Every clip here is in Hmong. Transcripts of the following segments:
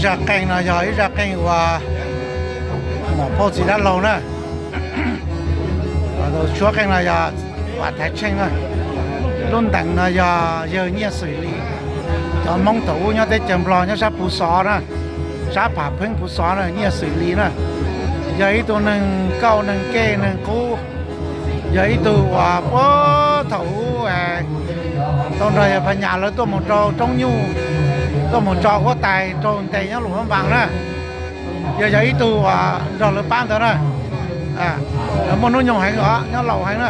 Zaj qeej no yog ib zaj qeej uas muam phauj txiv dab laug na. Tshuab qeej no yog Vam Thaiv Tsheej na. Lub ntees no yog yawg Nyiaj Xwm Lis. Cov Hmoob thaum ub nyob teb chaws Nplog nyob sab Phuv Xov na, sab Pham Pheeb Phuv Xov na, Nyiaj Xwm Lis na. Yog ib tug neeg kauj neeg kej neeg qub, yog ib tug uas puag thaum ub tau nrog yawg Phas Nyas lawv tuaj mus rau Roob Nyuj, tuaj mus tso huab tais rau ntes nyob Luam Phab Npas na. Yog, yog ib tug uas nrog lawv pab ntawd na. Lawv muaj hnub nyoog heev os, nyob laus heev na.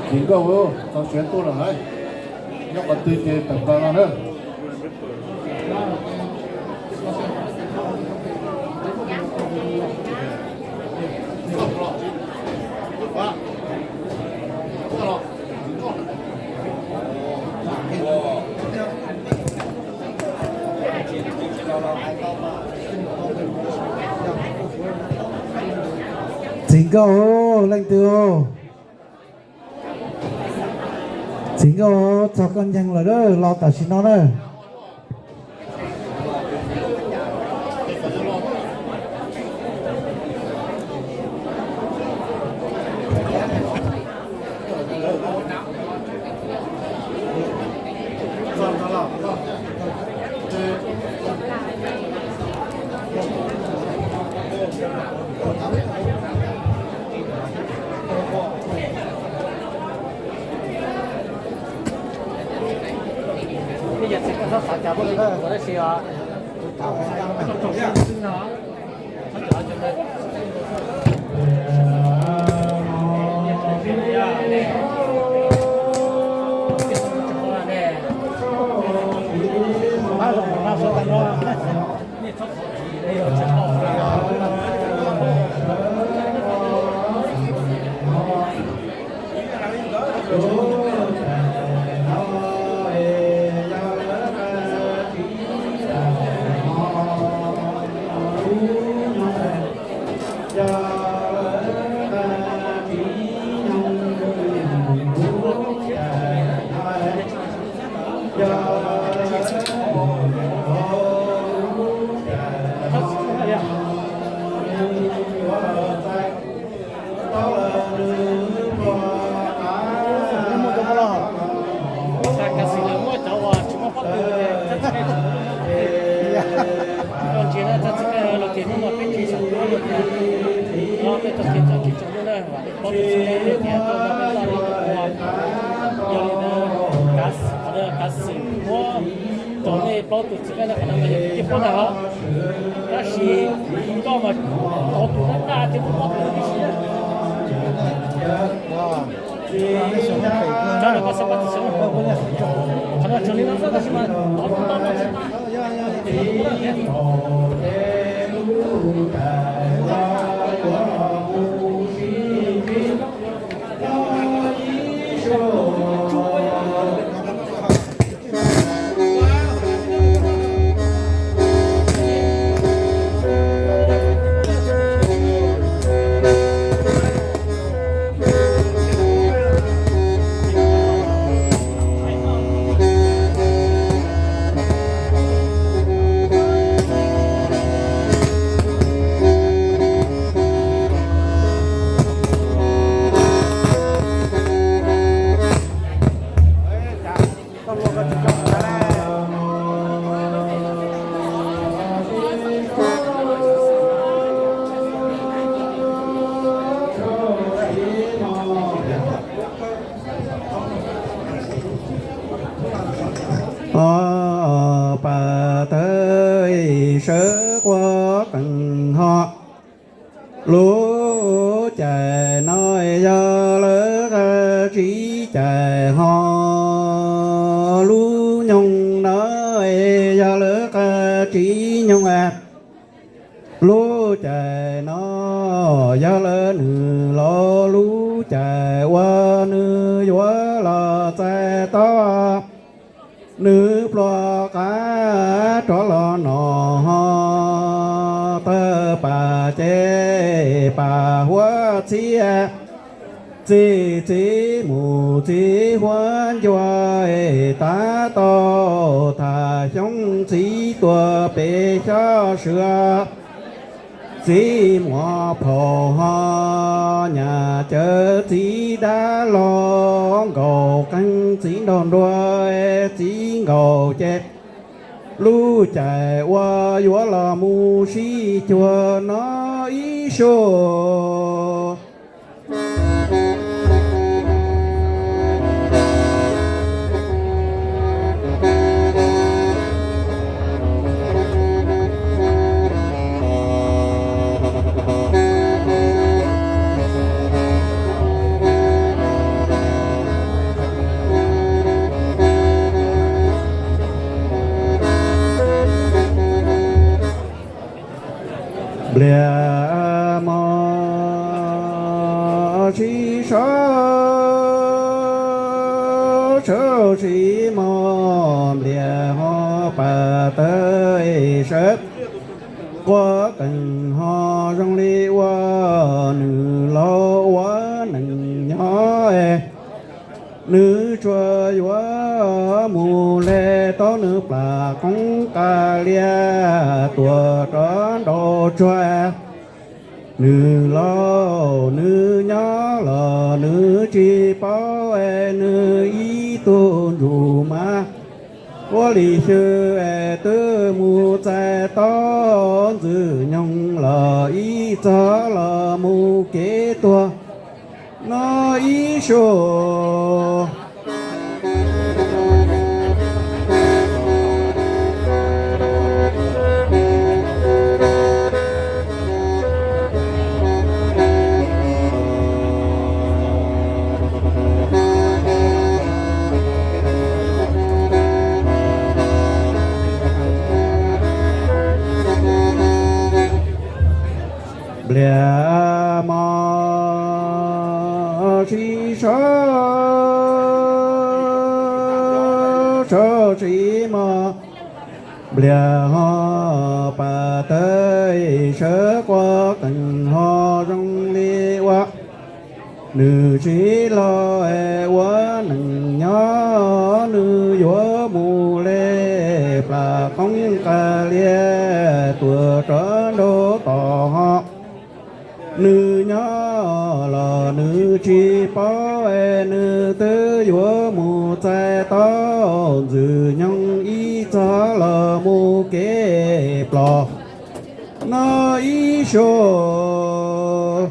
Txiv nkauj, txog siav tuaj lawm hais, nyob qhov twg ces tawm plaws no na. Txiv nkauj, leej twg? Txiv nkauj, txog koj nceeg lawm, los tam sim no na. Kav xwm lawv muaj cov uas tsis muaj pob tw, ntsia na, txog txij los ces hnub no peb tsis xav tuaj li tias, no peb tau kev txog tsis tsaus ntuj na, vam lawv paub tias tsis tau li tias tau nrog peb txoj li tus ua. Yog li ntawd, kav xwm, qhov ntawd kav xwm muab rau nej plaub tus txiv neej no, qhov no mas yog tus tij pab ntag hos, tab sis koj mas tau tus tab taj thiab muaj pob tw tib si na. Tso rau koj xab pab tib si, qhov no tsuas li no xwb tab sis mas tau tus tab taj tsis tau. Pab tawg sawv quaj qees ho. Lub caij no yog lawv qab tsib caij ho. Lub nyoog no yog lawv qab tsib nyoog. Lub caij no yog lawv nws los lub caij uas nws yuav los txais tau nws pluas qab rov los no ho. Tawg pam ces pam huab txhiaj, txiv txiv mus txiv huab ncua, tav tau tham xyoob txiv tuaj pem xyob swm. Txiv muas phaum ho nyam cawv txiv dab los nkaus qeej txiv nraug nruas txiv nkaus ces lub caij uas yuav los mus sib cuag no ib suab. Npliag mos sib sau, sau sib mos, npliag ho pam tawv sawv quaj qees ho zoo li ua nws laus ua neej nyob. Nws tsuas yuav mus le tau nws plam qoob qas lias tuam rov nraum tsuag. Nws laus nws nyob los nws tsis paub es nws ib tug ntsuj mas ua li xwb es twb mus txais tau ntxwg nyoog los ib txog los mus kev tuag no ib suab. Npliag mos sib sau, sau sib mos, npliag ho pam tawv sawv quaj qees ho zoo li ua nws tsis laus es ua neej nyob. Nws yuav mus le plam qoob qas lias tuam rov nraum tod ho. Nws nyob los nws tsis paub es nws twb yuav mus txais tau ntxwg nyoog ib txog los mus kev plos no ib suab.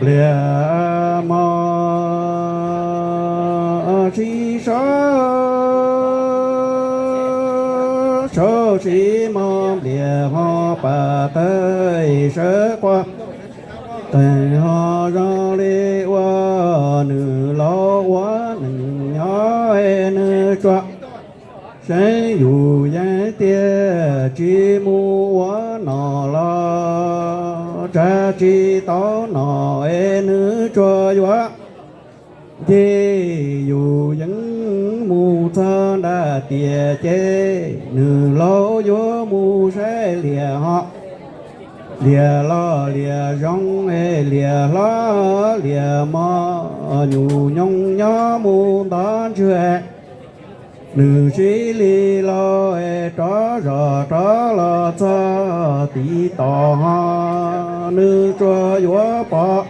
Npliag mos sib sau, sau sib mos, npliag ho pam tawv sawv quaj qees ho zoo li ua nws laus ua neej nyob es nws tsuas seev yus yeej tiag tsis mus ua nom los tsam tsis tau nom es nws tsuas yuav nce yus yeej mus txog nram tiaj ces nws laus yuav mus saib liaj ho. Liaj loj liaj zoo es liaj hlob liaj mos, nyuj nyoog nyob mus ntov ntswg. Nws sib li laus es rov zog rov los txog tiv tom ho, nws tsuas yuav pom